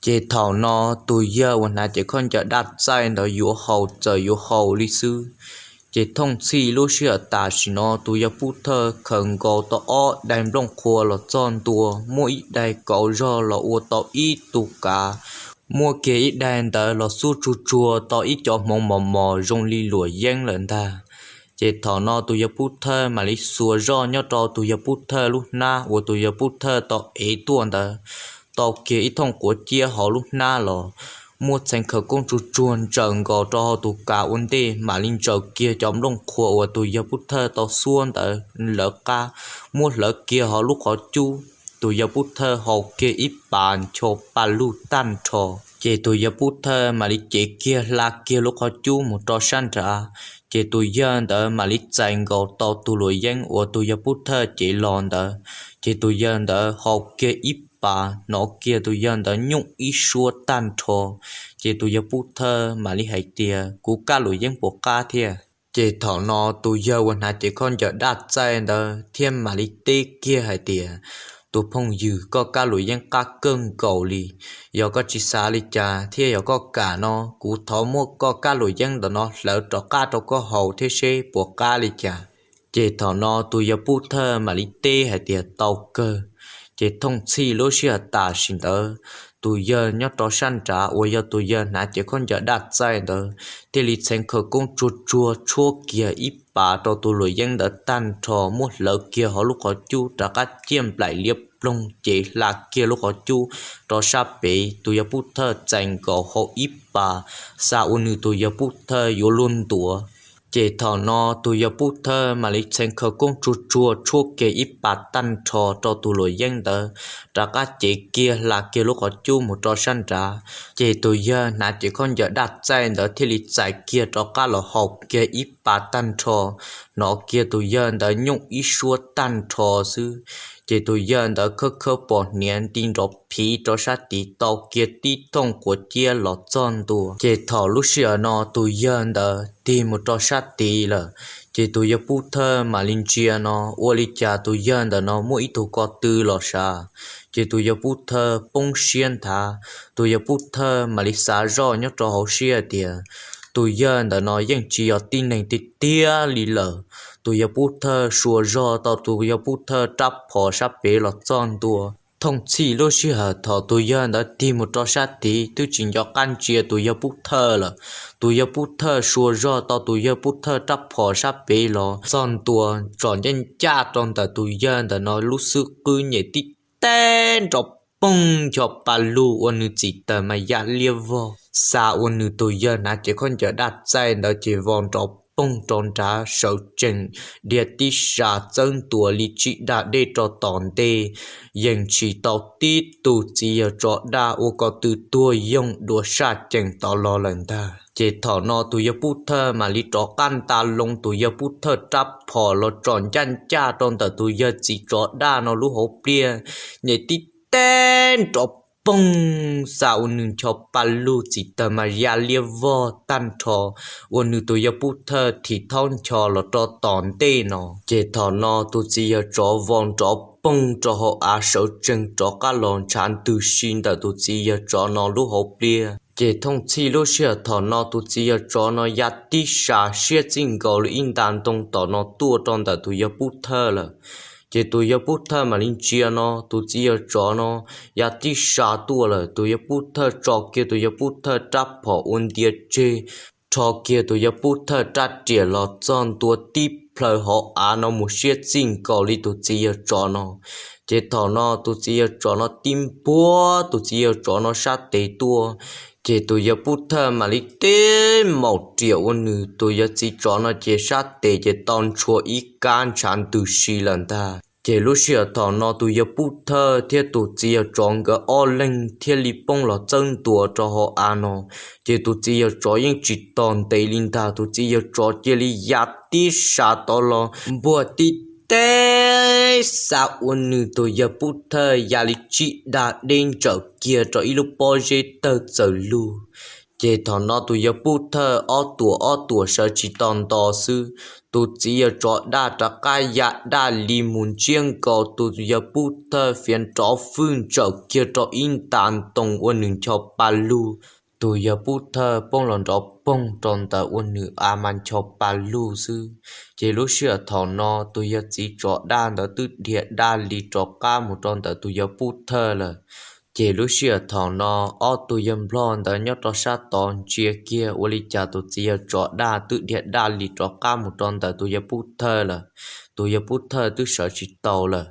Ces thaum no tus yawg uas hnav cev khaub ncaws daj txaij ntawd yuav haus txawm yuav haus li xwb, ces thooj txhij lub sij hawm tam sim no tus yawg Pub Thawj khaws nkaus tau ob daim nplooj qhuav los txog ntua, muaj ib daim kauv zog los ua tau ib tug kav, muaj kiag ib daim ntawd los xub tsuag tsuag tau ib co hmoov mos mos zoo li luam yeeb lawm ntag. Ces thaum no tus yawg Pub Thawj mam li xuas zoj nyob rau tus yawg Pub Thawj lub hnab uas tus yawg Pub Thawj tau ev tuaj ntawd, tau kiag ib thooj quav ciab hauv lub hnab los, muaj txheej khawv koob tsuag tsuag ntsaws nkaus rau hauv tus kav ua ntej mam li ntsaws kiag cov nplooj qhuav uas tus yawg Pub Thawj tau xuab ntawd lawv qab, muab hlawv kiag hauv lub qhov cub. Tus yawg Pub Thawj haus kiag ib pas ncho pa lug tag nrho, ces tus yawg Pub Thawj mam li cev kiag hla kiag lub qhov cub mus rau sab nrad, ces tus yawg ntawd mam li txais nkaus tau tus luam yeeb uas tus yawg Pub Thawj cev los ntawd, ces tus yawg ntawd haus kiag ib pas hnov kiag tus yawg ntawd nyooj ib suab tag nrho. Ces tus yawg Pub Thawj mam li hais tias, kuv kab luam yeeb puas qab thiab? Ces thaum no tus yawg uas hnav cev khaub ncaws daj txaij ntawd thiaj mam li teb kiag hais tias, tus phooj ywg, koj kab luam yeeb qab kawg nkaus li. Yog koj tsis xav li cas thiab yog koj kam no, kuv thov muab koj kab luam yeeb ntawm no hlawv rov qab rau koj haus thiab seb puas qab li cas. Ces thaum no tus yawg Pub Thawj mam li teb hais tias, tau kawg. Ces thooj txhij lub sij hawm tam sim ntawd, tus yawg nyob rau sab nrad uas yog tus yawg hnav cev khaub ncaws daj txaij ntawd thiaj li txheev khawv koob tsuag tsuag tshuab kiag ib pas rau tus luam yeeb ntawd tag nrho, muab hlawv kiag hauv lub qhov cub rov qab ciaj nplaim liab ploog, cev hla kiag lub qhov cub rau sab pem, tus yawg Pub Thawj txais nkaus haus ib pas, xav ua nws tus yawg Pub Thawj yuav luag ntuav. Ces thaum no tus yawg Pub Thawj mam li txheev khawv koob tsuag tsuag tshuab kiag ib pas tag nrho rau tus luam yeeb ntawd rov qab cev kiag hla kiag lub qhov cub mus rau sab nrad. Ces tus yawg hnav cev khaub ncaws daj txaij ntawd thiaj li txais kiag rov qab los haus kiag ib pas tag nrho, hnov kiag tus yawg ntawd nyooj ib suab tag nrho xwb. Ces tus yawg ntawd khawb khawb pos hniav nti nrov phiv rau sab tid tau kiag tib thooj quav ciab los txog ntua. Ces thaum lub sij hawm no tus yawg ntawd tig mus rau sab tid lawm, ces tus yawg Pub Thawj mam li ntsia no ua li cas tus yawg ntawm no muaj ib tug ko tw los sav. Ces tus yawg Pub Thawj poob siab nthav, tus yawg Pub Thawj mam li xav zoj nyob rau hauv siab tias, tus yawg ntawm no yeej tsis yog tib neeg tiag tiag li lawm. Tus yawg Pub Thawj xuas zog tau tus yawg Pub Thawj rab phom sab pem los txog ntua. Thooj txhij lub sij hawm thaum tus yawg ntawd tig mus rau sab tid twb tsis nco qab ntsia tus yawg Pub Thawj lawm. Tus yawg Pub Thawj xuas zog tau tus yawg Pub Thawj rab phom sab pem los txog ntua, tsom ncaj ncaj rau ntawm tus yawg ntawm no lub xub qwb nyem tib teg nrov poog ncho pa lug ua nws txim tawm mas ya liab vog. Xav ua nws tus yawg hnav cev khaub ncaws daj txaij ntawd ces vau nrov poog rau nrad sawv tsees dhia tib sas txawb ntua li tsib dag dej rau tom ntej, yeej tsis tau tib tug txiv yawg tsov daj ua ko tw tuag yoog dua saj cees tod los lawm ntag. Ces thaum no tus yawg Pub Thawj mam li rov qab nta loo tus yawg Pub Thawj rab phom los tsom ncaj ncaj rau ntawm tus yawg txiv tsov daj no lub hauv pliaj, nyem tib teg nrov poog, xav ua nws ncho pa lug txim tawm mas ya liab vog tag nrho, ua nws tus yawg Pub Thawj thim thaub ncho los rau tom ntej no. Ces thaum no tus txiv yawg tsov vau nrov poog rau hauv av sawv tsees rov qab los ntshav ntws si ntawm tus txiv yawg tsov no lub hauv pliaj. Ces thooj txhij lub sij hawm thaum no tus txiv yawg tsov no ya tib sas siab txij nkaus li ib nta ntoo tom no tuaj rau ntawm tus yawg Pub Thawj lawm. Ces tus yawg Pub Thawj mam li ntsia no tus txiv yawg tsov no ya tib sas tuaj lawm, tus yawg Pub Thawj tso kiag tus yawg Pub Thawj rab phom ua ntia tseg, rho kiag tus yawg Pub Thawj rab riam los txog ntua tib plhaw hauv av no mus siab txij nkaus li tus txiv yawg tsov no. Ces thaum no tus txiv yawg tsov no tib npuab tus txiv yawg tsov no sab tes tuaj, ces tus yawg Pub Thawj mam li tib maum riam ua nws tus yawg txiv tsov no ces sab tes ces tau ntshua ib kab ntshav ntws si lawm ntag. Ces lub sij hawm thaum no tus yawg Pub Thawj thiab tus txiv yawg tsov nkawd ob leeg thiaj li poob los txawb ntua rau hauv av no. Ces tus txiv yawg tsov yeej tsis tos ntev li ntag, tus txiv yawg tsov cia li ya tib sas tod los npuaj tib teg xav ua nws tus yawg Pub Thawj ya li tsib dag deb ntsawm kiag rau ib lub pob zeb tawg txawm lug. Ces thaum no tus yawg Pub Thawj ob tuam ob tuam sawv tsis tau nto xwb, tus txiv yawg tsov daj rov qab ya daj li mus ntsiab nkaus tus yawg Pub Thawj fiav nrov fwj ntsawm kiag rau ib nta ntoo ua nws ncho pa lug. Tus yawg Pub Thawj poob los nrov poog rau ntawd ua nws a mas ncho pa lug xwb. Ces lub sij hawm thaum no tus yawg txiv tsov daj ntawd twb dhia daj li rov qab mus rau ntawm tus yawg Pub Thawj lawm. Ces lub sij hawm thaum no ob tug yawg nplog ntawd nyob rau sab tod ntsia kiag ua li cas tus txiv yawg tsov daj twb dhia daj li rov qab mus rau ntawm tus yawg Pub Thawj lawm. Tus yawg Pub Thawj twb sawv tsis tau lawm.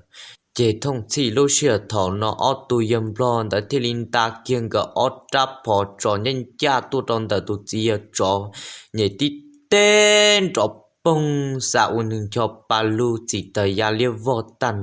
Ces thooj txhij lub sij hawm thaum no ob tug yawg nplog ntawd thiaj li nta kiag nkawd ob rab phom tso ncaj ncaj tuaj rau ntawm tus txiv yawg tsov, nyem tib teb nrov poog xa ua nws ncho pa lug txim tawm ya liab vog tag.